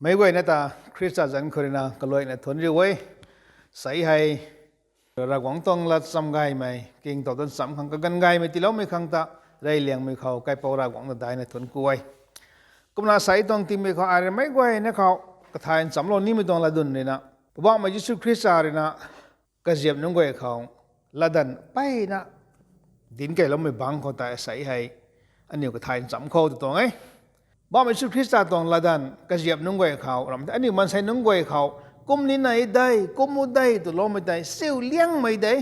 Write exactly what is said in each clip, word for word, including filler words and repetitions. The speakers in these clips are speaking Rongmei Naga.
Meic guayna ta Khrista zanc khou ruina kaluaina thuanc riu e. Sei hei Ravguangc tuang lat cham gaymei, kingtow tan cham khang kaganv gaymei tiiloumei khang ta, reyliangmei khou kaipouc Ravguangc ta daina thuanc ku e. Kumna sei tuang tingmik khou ai rui meic guayna khou kathay nchamclou nimei tuang latdanv ruina, Poubauhmei Jisu Khrista ruina kaziap nunc guay khou latdanv mpeyna dinc keyloumei bangc khou tei sei hei aniu kathay ncham khou tw tuang e. Poubauhmei Jisu Khrista tuang latdanv kaziap nunc guay khou ram tei aniu maansei nunc guay khou kum ni nai de, kum u de twloumei tei siu liangmei de,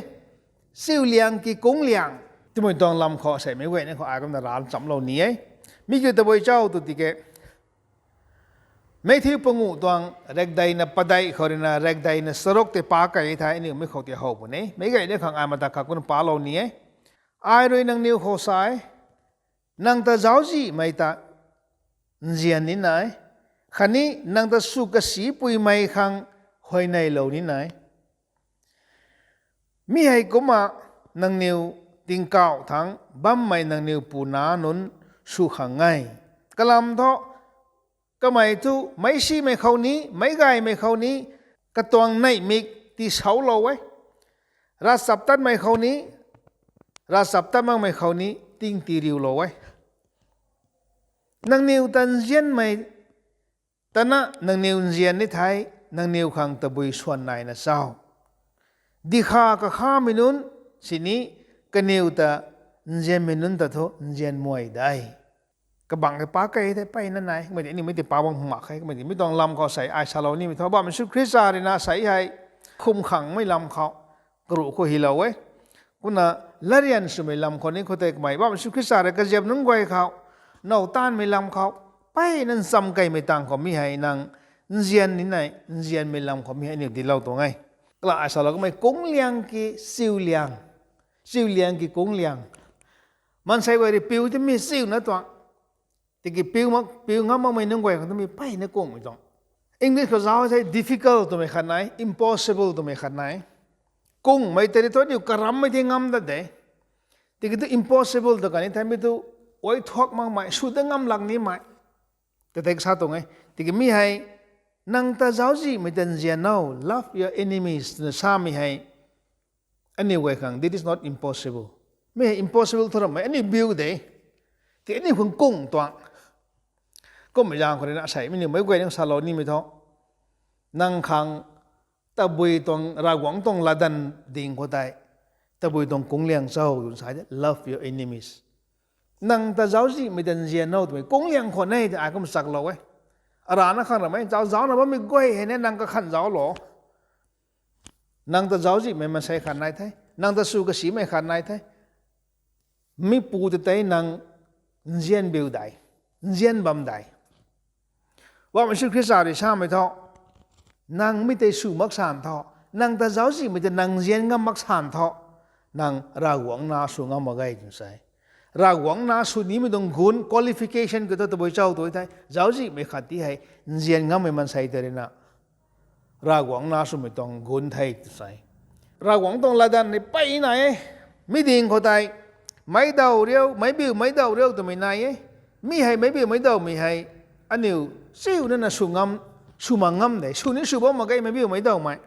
siu liang ki kung liang twmei tuang lam khou sei meic guayna khou ai kumna rav nchamclou ni e. Mi kiu tabui cho tw tiki, Matthew panguh tuang rekdeina padeih khou ruina rekdeina charuk tei pa key thei aniu mi khou tei how puni. Meic guayna khang ai mata kha kumna palou ni e. Ai rui nangniw khou sa e, nang ta zauczihmei ta nzian ni nai, khatni nang ta sw kasipuimei khang huayneylou ni nai. Mi hei kumna nangniw tingkauh thangc bammei nangniw Pu nac nunc sw khang e. Kalam thu, kamei thu meic simei khou ni, meic gaymei khou ni, katuang neihmik tiisauclou e. Ravchaptatmei khou ni, ravchaptat makmei khou ni, ting tiiriulou e. Nangniw ta nzianmei tana nangniw nzian ni thei, nangniw khang tabui swan naina cho? Dikha kakhamei nunc sini kaniw ta nzianmei nunc ta thu nzian muay de. Kabangc tei pa key thei mpeyna nai, kumei tei aniu mei tei pa bam mak khe, kumei tei mi tuang lam khou sei ai salou nimei thu, Poubauhmei Jisu Khrista ruina sei hei khum khangmei lam khou karuh khou hylou e. Kumna latryan swmei lam khou ni khou tei kamei Poubauhmei Jisu Khrista rui kaziap nunc guay khou now taanvmei lam khou mpeyna ncham keymei tang khou mi hei nang nzian ni nai, nzianmei lam khou mi hei aniu dinclou tuang e. Kala ai salou kamei kung liang ki siu liang, siu liang ki kung liang. Maansei guay rui piu tei mi siuna tuang. Tiki piu mak, piu ngam makmei nunc guay khang tei mi mpeyna kungmei tuang. English khou zauc thei difficult twmei khat nai, impossible twmei khat nai. Kungmei tei thu aniu karammei tei ngam dat de. Tiki thu impossible tw kani thei mi thu ai thuak makmei, sw dat ngam lak nimei ta tei kasa tuang e. Tiki mi hei, nang ta zauczihmei ta nzian o, love your enemies twna samei hei aniu guay khang this is not impossible. Mi hei impossible thu rammei aniu biu de. Tiki aniu khang kung tuang. Kummei zaeng khou ruina sei mi niw meic guayna salou nimei thu, nang khang tabui tuang Ravguangc tuang latdanv ding khou tei tabui tuang kung liang cho twna sa de, love your enemies. Nang ta zauczihmei ta nzian o twmei kung liang khwan e tei ai kum chaklou e. Arana khang ramei zauc, zaucna bammei guay hei ne nang kakhan zauclou. Nang ta zauczihmei maansei khat nai the, nang ta sw kasimei khat nai the. Mi pu ta tei nang nzian biu dei, nzian bam dei. Poubauhmei Jisu Khrista rui samei thu, nang mi tei sw mak san thu, nang ta zauczihmei ta nang nzian ngam mak san thu, nang Ravguangc nac sw ngam mak ge twna sa e. Ravguangc nac sw nimei tuang gunc, qualification kiu thu tabui cho tw thei, zauczihmei khat ti hei nzian ngammei maansei tei ruina Ravguangc nac swmei tuang gunc the tw sa e. Ravguangc tuang latdanv ni mpeyna e. Mi ding khou tei, meic daw riu, meic biu meic daw riu twmei nai e. Mi hei meic biu meic dawmei hei aniu chiu nana sw ngam, sw mak ngam de, sw ni sw bam mak ge meic biu meic dawmei.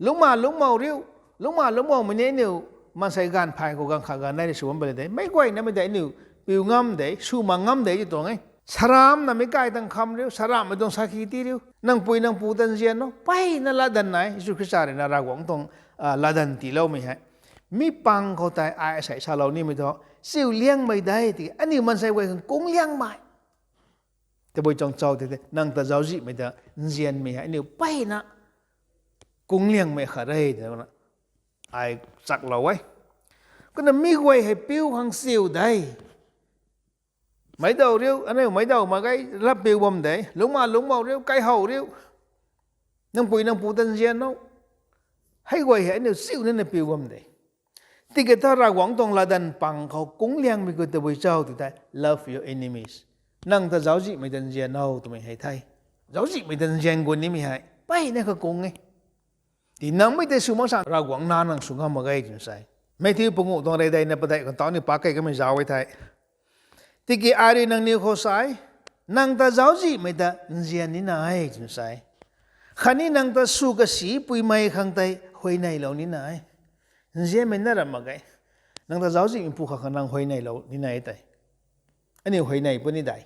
Lungcma lungcmou riu, lungcma lungcmoumei ni aniu maansei gaanv phay khou gaanv khat gaanv nei rui sw bam pary de. Meic guaynamei tei aniu piu ngam de, sw mak ngam de ti tuang e. Saramhna meic kai tang kham riu, saramhmei tuang sakhi ti riu. Nang pui nang pu ta nzian o, mpeyna latdanv nai, Jisu Khrista ruina Ravguangc tuang, ah, latdanv tiiloumei hei. Mi pang khou tei ai asei salou nimei thu, chiu liangmei de, tiki aniu maansei guay khang kung liangmei. Tabui tuang cho tei tei, nang ta zauczihmei ta nzianmei hei, aniu mpeyna kung liangmei khat re twna ai chaklou e. Kumna mi guay hei piu khang chiu de. Meic daw riu, aniu meic daw mak ge, lat piu bam de, lungcma lungcmou riu, kaihow riu. Nang pui nang pu ta nzian o. Hei guay hei aniu chiu nana piu bam de. Tiki thu Ravguangc tuang latdanv pang khou kung liangmei khou tabui cho tw thei, love your enemies. Nang ta zauczihmei ta nzian o twmei hei the. Zauczihmei ta nzian gun nimei hei mpeyna kha kung e. Tiki nang mi tei sw mak san Ravguangc nac nang sw ngam mak ge twna sa e. Matthew panguh tuang rekdeina padeih khou tau ni pa key kamei zauc e the. Tiki ai rui nangniw khou sa e, Nang ta zauczihmei ta nzian nina e twna sa e. Khatni nang ta sw kasi puimei khang tei huayneylou nina e. Nzianmei na ram mak ge. Nang ta zauczihmei pu khang nang huayneylou nina e tei. Aniu huayney puni dai.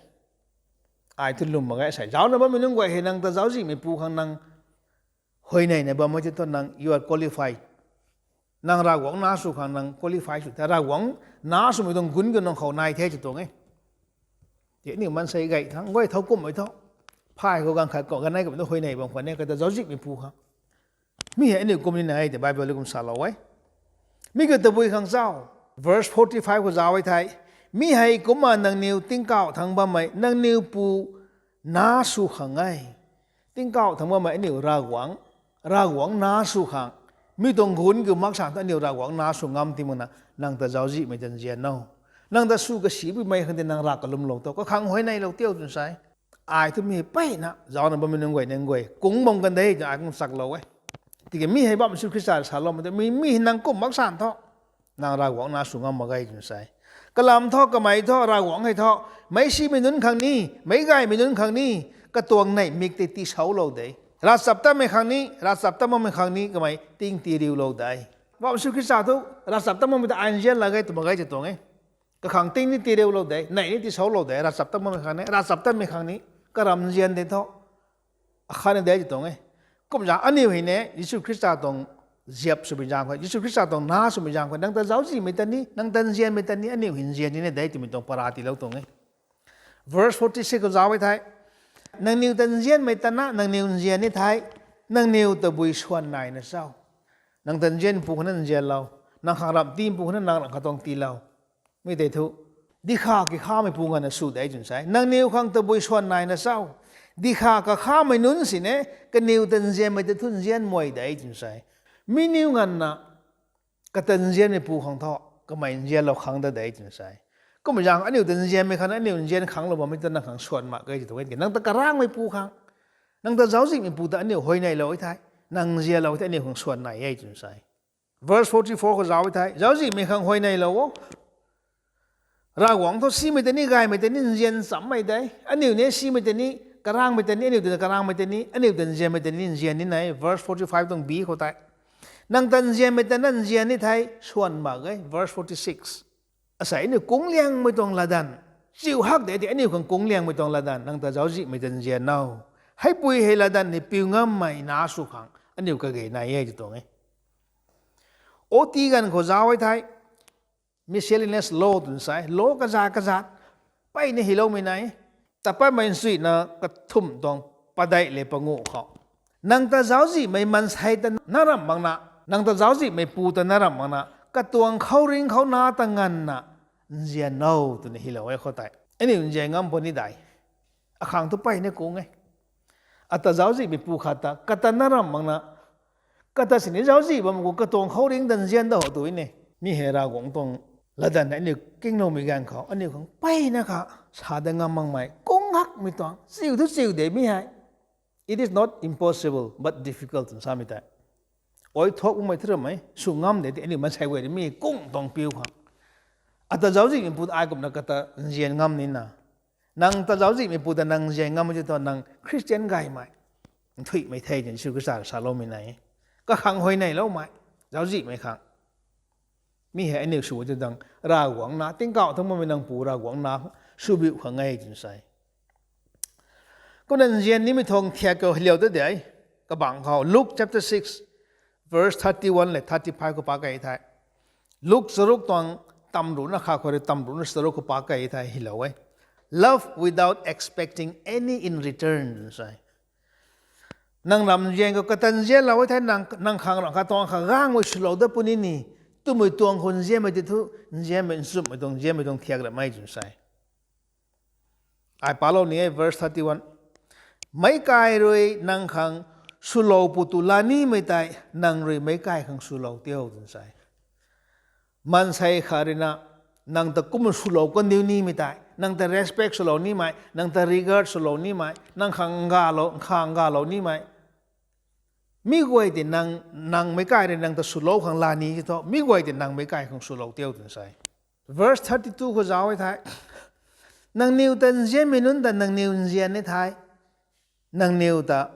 Ai thu lwm mak ge sei. Zaucna bammei nunc guay hei nang ta zauczihmei pu khang nang huayneyna bammei tei thu nang you are qualified. Nang Ravguangc nac sw khang nang qualify sw the. Ravguangc nac swmei tuang gun khou nang khou nai the tw tuang e. Tiki aniu maansei gay thangc guay thow kumhmei thu, phay khou ganv khat khou ganv nei kumhmei thu huayney bam khwan e, kata zauczihmei pu khang. Mi hei aniu kum nina e tei Bible kum salou e. Mi khou tabui khang zauc. Verse forty-five khou zauc e thei, mi hei kumna nangniw tingkauh thangc bammei nangniw pu nac sw khang e. Tingkauh thangc bammei aniu Ravguangc, Ravguangc nac sw khang. Mi tuang gun khou mak san thu aniu Ravguangc nac sw ngam ti makna nang ta zauczihmei ta nzian o. Nang ta sw kasi puimei khang tei nang rav kalumlou tho, kakhang huayneylou tio twna sa e. Ai thu mi hei mpeyna zaucna bammei nunc guay nunc guay kung bam kan de twna ai kum chaklou e. Tiki mi hei bam Jisu Khrista rui saloumei tei mi, mi hei nang kum mak san thu, nang Ravguangc nac sw ngam mak ge twna sa e. Kalam thu, kamei thu, Ravguangc hei thu, meic simei nunc khang ni, meic gaymei nunc khang ni, katuang neih mik tei tiisauclou de. Ravchaptatmei khang ni, ravchaptat makmei khang ni kamei ting tiiriulou de. Bam Jisu Khrista thu ravchaptat makmei ta ai nzian la ge tw mak ge tw tuang e. Kakhang ting ni tiiriulou de, neih ni tiisauclou de, ravchaptat makmei khang ni, ravchaptatmei khang ni, karam nzian de thu, akhatni de tw tuang e. Kumzaeng aniu hei ni Jisu Khrista tuang ziap swmei zaeng khou, Jisu Khrista tuang nac swmei zaeng khou, nang ta zauczihmei ta ni, nang ta nzianmei ta ni aniu hei nzian nina de twmei tuang para tiilou tuang e. Verse forty-six khou zauc e thei, nangniw ta nzianmei ta na nangniw nzian ni thei, nangniw tabui swan naina cho? Nang ta nzian pu khou na nzianlou, nang khang ramh tii pu khou na nang ramh kha tuang tiilou. Mi tei thu, dikha kakhamei pu nganvna sw de twna sa e. Nangniw khang tabui swan naina cho? Dikha kakhamei nunc sini, kaniw ta nzianmei ta thu nzian muay de twna sa e. Mi niw nganvna, kata nzianmei pu khang thu, kamei nzianlou khang ta de twna sa e. Kumzaeng aniu ta nzianmei khang, aniu nzian khanglou bammei ta nang khang swan mak ge tw tuang e. Nang ta karangmei pu khang, nang ta zauczihmei pu ta aniu huayneylou e thei, nang nzianlou e thei aniu khang swan nai e twna sa e. Verse forty-four khou zauc e thei, zauczihmei khang huayneylou o. Ravguangc thu simei ta ni, gaymei ta ni nzian chammei de. Aniu ni simei ta ni, karangmei ta ni, aniu ta karangmei ta ni, aniu ta nzianmei ta ni nzian nina e. Verse forty-five tuang B khou tei, nang ta nzianmei ta na nzian ni thei swan mak ge. Verse forty-six. Asei aniu kungliangmei tuang latdanv, chiu hak de tei aniu khang kungliangmei tuang latdanv, nang ta zauczihmei ta nzian o. Heipui hei latdanv ni piu ngammei nac sw khang aniu kage nai e tw tuang e. O T ganv khou zauc e thei, miscellaneous law twna sa e, law kazat kazat, mpeyna hyloumei nai e. Tat Patmei nchuina kathumh tuang padeih le panguh khou, nang ta zauczihmei maansei ta na ramh makna, nang ta zauczihmei pu ta na ramh makna, katuang khouringh khou nac ta nganvna nzian o twna hylou e khou tei, aniu nzian ngam puni dai. Akhang thu mpeyna kung e. Ata zauczihmei pu khat ta kata na ramh makna, kata sini zauczih bam khou katuang khouringh ta nzian da ho tw e. Mi hei Ravguangc tuang latdanv hei aniu kingloumei ganv khou aniu khang mpeyna kha sa dat ngam makmei kung hakmei tuang, chiu thu chiu de mi hei. It is not impossible but difficult twna samei tei, ai thuak makmei thu ramei sw ngam de tei aniu maansei guay rui mi kung tuang piu khang, ata zauczihmei pu ta ai kumna kata nzian ngam nina. Nang ta zauczihmei pu ta nang nzian ngam ti thu nang Khristian gaymei nthuihmei the twna Jisu Khrista rui saloumei nai e. Kakhang huayneyloumei, zauczihmei khang. Mi hei aniu sw ti tang Ravguangc nac, tingkauh thangc bammei nang pu Ravguangc nac swbiu khang e twna sa e. Kumna nzian nimei tuang thiak khou hylou ta de, kabangc khou Luke chapter six, verse thirty-one le thirty-five khou pak key thei, Luke charuk tuang tamruhna khat khou rui tamruhna charuk khou pak key thei hylou e, love without expecting any in return twna sa e. Nang ram nzian khou kata nzianlou e thei nang, nang khang ramh kha tuang kha gangmei swlou dat puni ni, twmei tuang khou nzianmei ti thu, nzianmei nchumhmei tuang, nzianmei tuang thiak ramei twna sa e. Ai palou ni e, verse thirty-one. Meic kai rui nang khang swlou pu tu lanimei tei nang rui meic kai khang swlou tio twna sa e. Maansei khat rui na nang ta kumna swlou kandiu nimei tei, nang ta respect swlou nimei, nang ta regard swlou nimei, nang khang ngalou, khang ngalou nimei, mi guay tei nang, nang meic kai rui nang ta swlou khang lani ti thu, mi guay tei nang meic kai khang swlou tio twna sa e. Verse thirty-two khou zauc e thei, Nangniw ta nzianmei nunc ta nangniw nzian ni thei, nangniw ta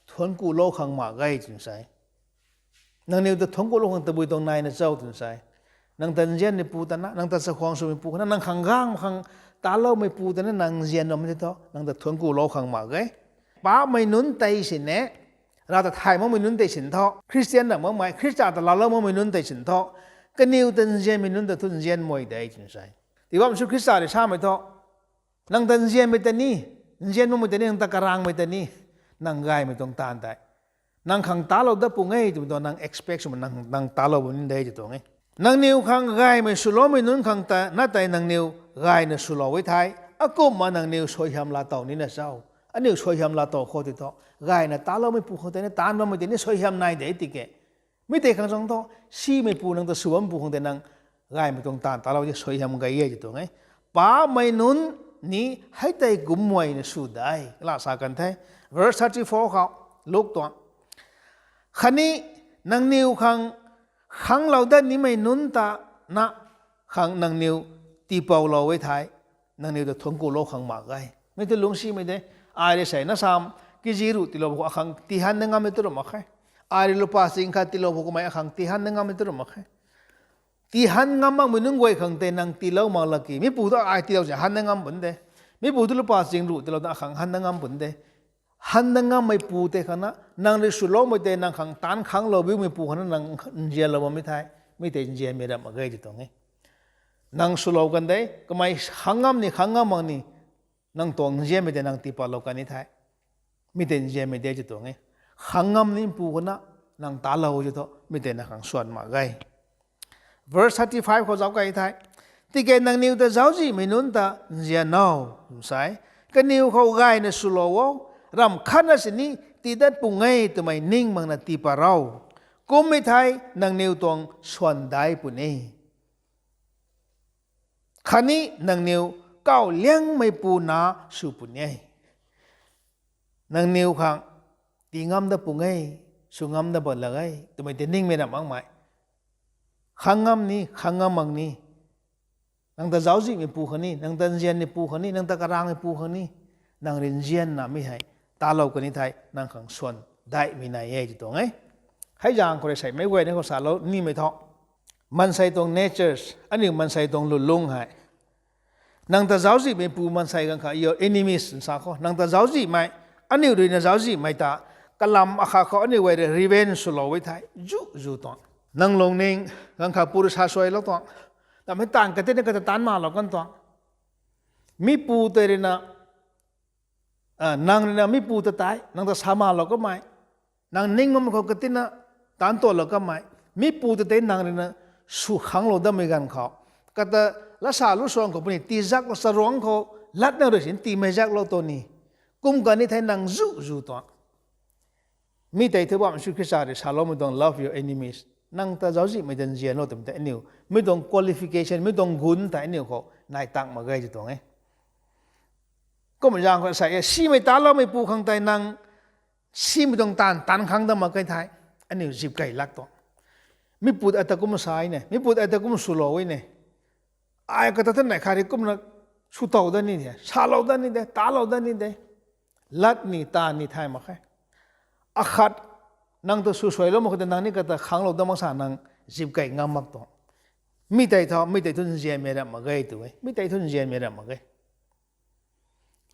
thuanc kulou khang mak ge twna sa e. Nangniw ta thuanc kulou khang tabui tuang naina cho twna sa e. Nang ta nzianmeipu ta na, nang ta chakhwang swmeipu khang na, nang khang gang khang taloumeipu ta na nang nzian ram the thu, nang ta thuanc kulou khang mak ge. Paapcmei nunc tei sini, Rav ta thay makmei nunc tei sini thu, Khristian ram makmei, Khrista ta laalou makmei nunc tei sini thu, kaniw ta nzianmei nunc ta thu nzianmei de twna sa e. Tii bam sw Khrista rui samei thu, nang ta nzianmei ta ni, nzian makmei ta ni, nang ta karangmei ta ni, nang gaymei tuang taanv tei nang khang talou dat pung e twmei tuang nang expect swmei nang, nang talou bam ni de tw tuang e. Nangniw khang gaymei swloumei nunc khang ta na tei nangniw gayna swlou e thei, akumhna nangniw suaihiam laatow nina cho? Aniu suaihiam laatow khou tei thu, gayna taloumeipu khang tei ni, taanv bammei tei ni suaihiam nai de tiki, mi tei khang chang thu, simeipu nang ta sw bammeipu khang tei nang gaymei tuang taanv talou di suaihiam gay e tw tuang e. Paapcmei nunc ni hei tei kumhmei na sw de, la sa kan the. Verse thirty-four khou, Luk tuang. Khatni nangniw khang khangclou dat nimei nunc ta na khang nangniw tiipoulou e thei, nangniw ta thuanc kulou khang mak ge. Mi tu lungcsimei de, ai rui sei na sam kg ruh tiilou khou akhang tii han na ngam e tu ram mak khe. Ai rui lupa ching khat tiilou khou kamei akhang tii han na ngam e tu ram mak khe. Tii han ngam makmei nunc guay khang tei nang tiilou mak laki, mipu tu ai tiilou si han na ngam pun de. Mipu tu lupa ching ruh tiilou ta akhang han na ngam pun de. Han na ngammeipu tei khang na, nang rui swloumei tei nang khang taanv khangclou biumeipu khang na nang nzianlou bammei thei, mi tei nzianmei ram mak ge tw tuang e. Nang swlou kan de, kamei khang ngam ni khang ngam mak ni, nang tuang nzianmei tei nang tiipatlou kan ni thei, mi tei nzianmei de tw tuang e. Khang ngam nimeipu khang na, nang talou tei thu, mi tei nang khang swan mak ge. Verse thirty-five khou zauc key thei, tiki nangniw ta zauczihmei nunc ta nzian o, sa e. Kaniw khou gayna swlou o, ramh khatna sini tii dat pung e twmei ning makna tiipat ro. Kummei thei nangniw tuang swan dai puni, khatni nangniw kauh liangmeipu na sw puni e. Nangniw khang tii ngam dat pung e, sw ngam dat bam lak e twmei tei ningmei ram makmei, khang ngam ni khang ngam mak ni, nang ta zauczihmeipu khang ni, nang ta nzianmeipu khang ni, nang ta karangmeipu khang ni, nang rui nzianna mi hei talou kan ni thei nang khang swan daihmei nai e tw tuang e. Hei zaeng khou rui sei meic guayna khou salou nimei thu, maansei tuang natures, aniu maansei tuang lwnlung hei, nang ta zauczihmeipu maansei ganv kha your enemies nsa khou, nang ta zauczihmei, aniu rui na zauczihmei ta kalam akhat khou aniu guay rui revenge swlou e thei zu zu tuang, nang lungning ganv kha pu rui sa suailou tuang, tamei taanv katina kata taanc malou kan tuang, mipu tei rui na, nang rui na mipu ta tei nang ta sa malou kamei, nang ning makmei khou katina taanc tualou kamei, mipu ta tei nang rui na sw khangclou datmei ganv khou, kata lasa lu suang khou puni tiizaklou, charuangc khou latna rui sin tiimei zaklou tu ni, kum kan ni thei nang zu zu tuang. Mi tei thu bam Jisu Khrista rui saloumei tuang love your enemies, nang ta zauczihmei ta nzianlou twmei tei aniu mi tuang qualification, mi tuang gun tei aniu khou nai tak mak ge tw tuang e. Kum zaeng khou sa e, simei taloumeipu khang tei nang simei tuang taanv taanc khang dat mak khe thei, aniu zip key lak tuang. Mipu ta ata kum sa e ne, mipu ta ata kum swlou e ne, ai kata ta nai khat rui kumna swtow dat ni de, salou dat ni de, talou dat ni de, lat ni taanv ni thay mak khe. Akhat nang ta sw suailou mak khou tei nang ni kata khangclou dat mak sa nang zip key ngam mak tuang. Mi tei thu, mi tei thu nzianmei ram mak ge tw e, mi tei thu nzianmei ram mak ge.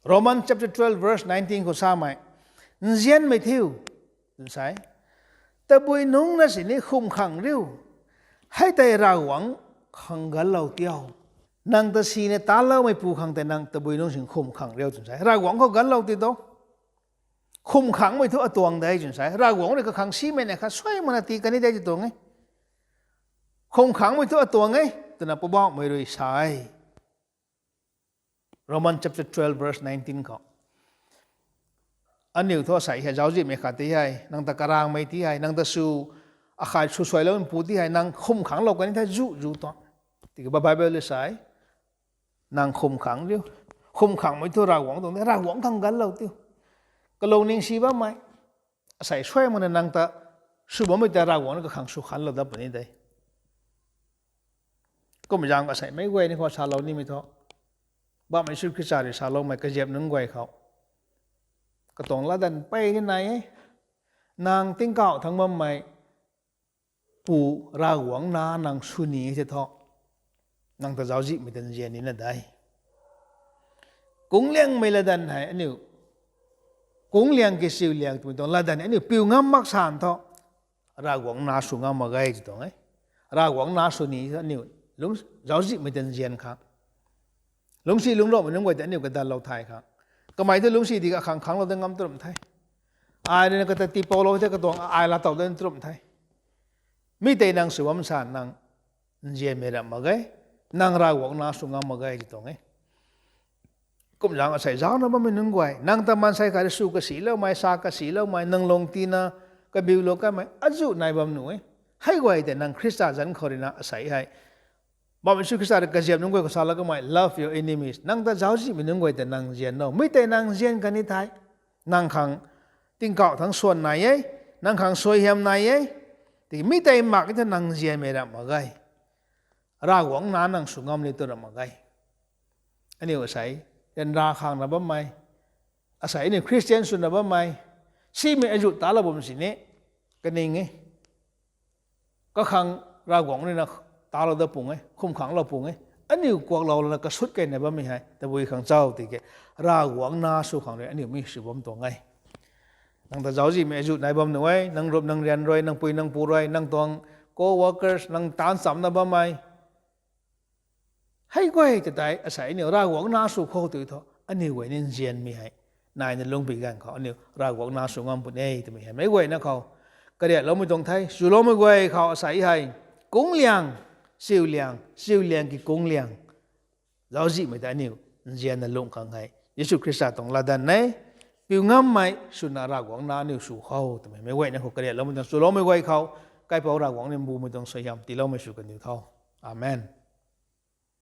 Roman chapter twelve verse nineteen khou samei, nzianmei thiu, sa e, tabui nungc na sini khum khang riu, hei tei Ravguangc khang ganlou tiu. Nang ta sini taloumeipu khang tei nang tabui nungc sini khum khang riu twna sa e. Ravguangc khou ganlou ti tu. Khum khangmei thu atuang de twna sa e. Ravguangc rui kakhang simei na kha suai makna tii kan ni de tw tuang e. Khum khangmei thu atuang e twna Poubauhmei rui sa e. Roman chapter twelve verse nineteen khou, aniu thu asei hei zauczihmei khat ti hei, nang ta karangmei ti hei, nang ta sw, akhat sw suailoumeipu ti hei nang khum khangclou kan ni thei zu zu tuang. Tiki Bible rui sa e, nang khum khang riu. Khum khangmei thu Ravguangc tuang de, Ravguangc khang ganlou tiu. Kalung ning si bammei, asei suai makna nang ta sw bammei ta Ravguangc rui kakhang sw khangclou dat puni de. Kum zaeng khou asei meic guay ni khou salou nimei thu, Bam Jisu Khrista rui saloumei kaziap nunc guay khou katuang latdanv pey ni nai e. Nang tingkauh thangc bammei Pu Ravguangc nac nang sw ni the thu, nang ta zauczihmei ta nzian nina de. Kungliangmei latdanv hei aniu, kungliang ki siuliang twmei tuang latdanv aniu piu ngam mak san thu, Ravguangc nac sw ngam mak ge ti tuang e. Ravguangc nac sw ni aniu, zauczihmei ta nzian khang, lungcsi lungcloumei nunc guay tei aniu kadatlou thay khang, kamei thu lungcsi di akhang khanglou dat ngam turam the. Ai rui na kata tiipoulou the katuang ai laatow dat turam the. Mi tei nang sw bam san nang nzianmei ramh mak ge, nang Ravguangc nac sw ngam mak ge ti tuang e. Kumzangc asei zaucna bammei nunc guay, nang ta maansei khat rui sw kasiloumei, sa kasiloumei, nang lung tina kabiulou kamei azuh nai bam nuh e. Hei guay tei nang Khrista zanc khou rui na asei hei, Bam Jisu Khrista rui kaziap nunc guay khou salou kamei, love your enemies. Nang ta zauczihmei nunc guay tei nang nzian no. Mi tei nang nzian kan ni thei, nang khang tingkauh thangc swan nai e, nang khang suaihiam nai e. Tiki mi tei mak e thu nang nzianmei ramh mak ge. Ravguangc nac nang sw ngam ni tu ramh mak ge. Aniu asei ryanra khangna bammei, asei aniu Khristian swna bammei, simei azuh talou bam sini kaning e. Kakhang Ravguangc rui na talou dat pung e, khum khanglou pung e. Aniu kuaklou lana kasut keyna bammei hei tabui khang chau tiki, Ravguangc nac sw khang rui aniu mi sw bam tuang e. Nang ta zauczihmei azuh nai bam nuh e, nang rup nang ryan rui, nang pui nang pu rui, nang tuang co-workers, nang taanv chamna bammei, hei guay ta tei asei aniu Ravguangc nac sw khou tw thu aniu guay ni nzianmei hei naina lungcpui ganv khou aniu Ravguangc nac sw ngam puni e twmei hei meic guayna khou kariatloumei tuang the. Swloumei guay khou asei hei kungliang, siuliang, siuliang ki kungliang, zauczihmei ta aniu nzianna lungc khang hei Jisu Khrista tuang latdanv e. Piu ngammei swna Ravguangc nac aniu sw khou twmei meic guayna khou kariatloumei tuang, swloumei guay khou kaipouc Ravguangc ni mbumei tuang suaihiam tiiloumei sw kaniw tho. Amen.